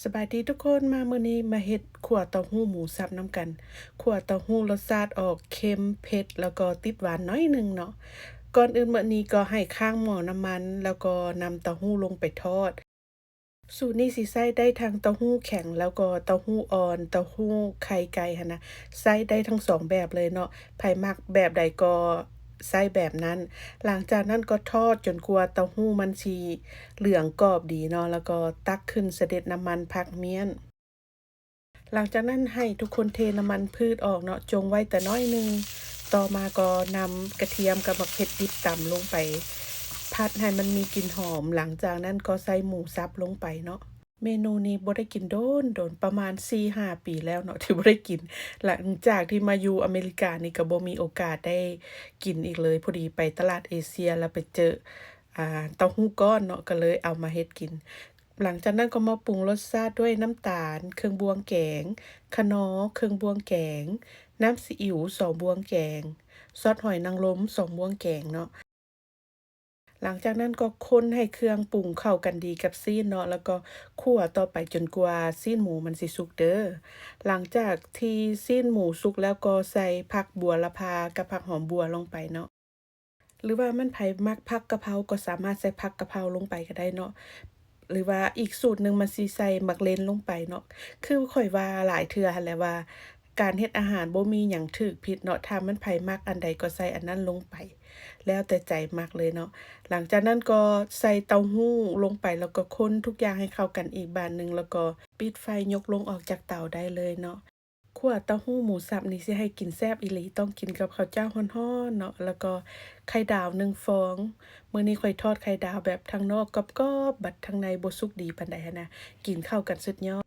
ສະບາຍດີທຸກຄົນ, ມາມື້ນີ້ມາເຮັດຂົ້ວເຕົ້າຫູ່ໝູສັບນຳກັນ. ຂົ້ວເຕົ້າຫູ່ລົດຊາດອອກເຄັມ, ເຜັດ ແລ້ວກໍຕິດຫວານໜ້ອຍໜຶ່ງເນາະ. ກ່ອນອື່ນໝົດນີ້ກໍໃຫ້ຄ້າງໝໍ້ນ້ຳມັນ ແລ້ວກໍນຳເຕົ້າຫູ່ລົງໄປທອດ. ສູດນີ້ຊິໃຊ້ໄດ້ທັງເຕົ້າຫູ້ແຂງ ແລ້ວກໍເຕົ້າຫູ້ອ່ອນ, ເຕົ້າຫູ້ໄຂ່ໄກ່ຫັ້ນນະ, ໃຊ້ໄດ້ທັງສອງແບບເລີຍເນາະ, ໃຜມັກແບບໃດກໍໃຊ້ແບບນັ້ນ. ຫຼັງຈາກນັ້ນກໍທອດຈົນກວ່າເຕົ້າຫູ້ມັນຊິເຫຼືອງກອບດີເນາະ, ແລ້ວກໍຕັກຂຶ້ນສະເດັດນ້ຳມັນຜັກມ້ຽນ. ຫຼັງຈາກນັ້ນໃຫ້ທຸກຄົນເທນ້ຳມັນພືດອອກເນາະ, ຈົ່ງໄວ້ແຕ່ໜ້ອຍໜຶ່ງ. ຕໍ່ມາກໍນຳກະທຽມກັບໝາກເຜັດດິບຕຳລົງໄປຜັດໃຫ້ມັນມີກິ່ນຫອມ. ຫຼັງຈາກນັ້ນກໍໃສ່ໝູສັບລົງໄປເນາະ. ເມນູນີ້ບໍ່ໄດ້ກິນດົນໆ, ປະມານສີ່ຫ້າປີແລ້ວເນາະ ທີ່ບໍ່ໄດ້ກິນ. ຫຼັງຈາກທີ່ມາຢູ່ອາເມລິການີ້ກໍບໍ່ມີໂອກາດໄດ້ກິນອີກເລີຍ. ພໍດີໄປຕະຫຼາດເອເຊຍ ແລ້ວໄປເຈີ ອ່າ ເຕົ້າຫູ້ກ້ອນເນາະ, ກໍເລີຍເອົາມາເຮັດກິນ. ຫຼັງຈາກນັ້ນກໍມາປຸງລົດຊາດດ້ວຍນ້ຳຕານເຄິ່ງບ່ວງແກງ, ຂະໜໍ່ເຄິ່ງບ່ວງແກງ, ນ້ຳຊີອິ້ວສອງບ່ວງແກງ, ຊອດຫອຍນາງລົມສອງບ່ວງແກງເນາະ. ຫຼັງຈາກນັ້ນກໍຄົນໃຫ້ເຄື່ອງປຸງເຂົ້າກັນດີກັບຊີ້ນເນາະ, ແລ້ວກໍຂົ້ວຕໍ່ໄປຈົນກວ່າຊີ້ນໝູມັນຊິສຸກເດີ້. ຫຼັງຈາກທີ່ຊີ້ນໝູສຸກແລ້ວກໍໃສ່ຜັກບົວລະພາກັບຜັກຫອມບົວລົງໄປເນາະ. ຫຼືວ່າມັນໃຜມັກຜັກກະເພົາກໍສາມາດໃສ່ຜັກກະເພົາລົງໄປກໍໄດ້ເນາະ. ຫຼືວ່າອີກສູດໜຶ່ງມັນຊິໃສ່ໝາກເລັ່ນລົງໄປເນາະ. ຄືຂ້ອຍວ່າຫຼາຍເທື່ອຫັ້ນແຫຼະວ່າ ການເຮັດອາຫານບໍ່ມີຫຍັງຖືກຜິດເນາະ, ຖ້າມັນໃຜມັກອັນໃດກໍໃສ່ອັນນັ້ນລົງໄປ ແລ້ວແຕ່ໃຈມັກເລີຍເນາະ. ຫຼັງຈາກນັ້ນກໍໃສ່ເຕົ້າຫູ້ລົງໄປ ແລ້ວກໍຄົນທຸກຢ່າງໃຫ້ເຂົ້າກັນອີກບາດໜຶ່ງ ແລ້ວກໍປິດໄຟຍົກລົງອອກຈາກເຕົາໄດ້ເລີຍເນາະ. ຂົ້ວເຕົ້າຫູ່ໝູສັບນີ້ຊິໃຫ້ກິນແຊບອີ່ຫຼີ, ຕ້ອງກິນກັບເຂົ້າເຈົ້າຮ້ອນໆເນາະ, ແລ້ວກໍໄຂ່ດາວໜຶ່ງຟອງ. ມື້ນີ້ຂ້ອຍທອດໄຂ່ດາວແບບທາງນອກກອບໆ ບັດທາງໃນບໍ່ສຸກດີປານໃດຫັ້ນນະ, ກິນເຂົ້າກັນສຸດຍອດ.